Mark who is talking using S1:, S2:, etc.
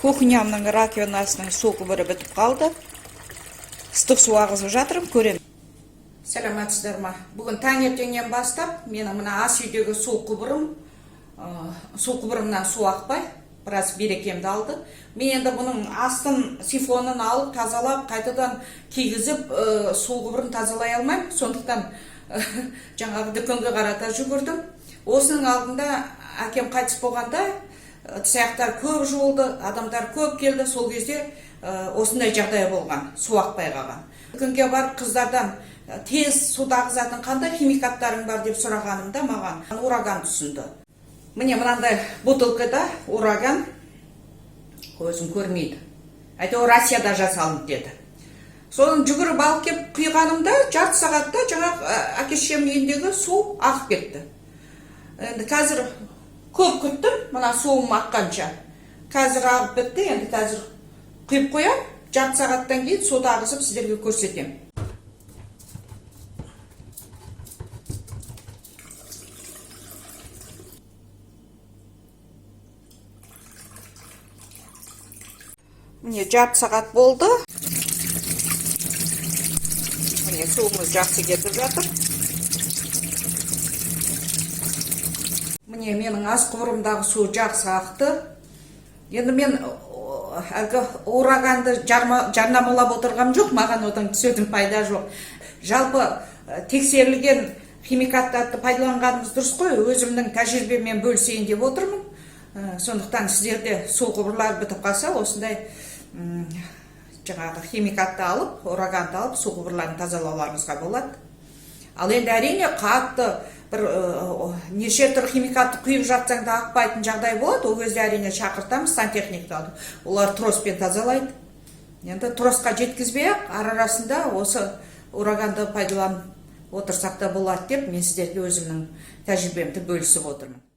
S1: Кухнямның раковинасының су құбыры бітіп қалды. Ыстық су ағызып жатырмын, көремін. Сәлеметсіздер ма? Бүгін таңертеңнен бастап менің мына ас үйдегі су құбырым, су құбырымнан су ақпай, біраз берекемді алды. Мен енді бұның астын, сифонын алып, тазалап, қайтадан кигізіп, су құбырын тазалай алмаймын. Сондықтан жаңағы дүкенге қарата жүгірдім. Осының алдында әкем қайтыс болғанда ыдыс-аяқтар көп жуылды, адамдар көп келді. Сол кезде осындай жағдай болған, су ақпай қалған. Дүкенге барып қыздардан тез суды ағызатын қандай химикаттарың бар деп сұрағанымда маған Ураган ұсынды. Міне, мынандай бутылкада Ураган, көзім көрмейді. Әйтеуір Россияда жасалынды деді. Соны жүгіріп алып келіп құйғанымда, жарты сағатта жаңағы әке шешемнің үйіндегі су ағып кетті. Енді қазір көп күттім мына суым аққанша. Қазір ағып бітті, енді қазір құйып қоямын. Жарты сағаттан кейін суды ағызып сіздерге көрсетемін. Міне, жарты сағат болды. Міне, суымыз жақсы кетіп жатыр. Міне, менің ас құбырымдағы су жақсы ақты. Енді мен әлгі Ураганды жарнамалап отырғам жоқ, маған одан түсетін пайда жоқ. Жалпы тексерілген химикаттарды пайдаланғанымыз дұрыс қой. Өзімнің тәжірибеммен бөлісейін деп отырмын. Сондықтан сіздерде су құбырлары бітіп қалса, осындай жаңағы химикатты алып, Ураганды алып, су құбырларын тазалауларыңызға болады. Ал енді әрине қатты бір неше түрлі химикатты құйып жатсаң да ақпайтын жағдай болады. Ол кезде әрине шақыртамыз сантехникті, олар троспен тазалайды. Енді тросқа жеткізбей ақ ара арасында осы Ураганды пайдаланып отырсақ та болады деп мен сіздерге өзімнің тәжірибемді бөлісіп отырмын.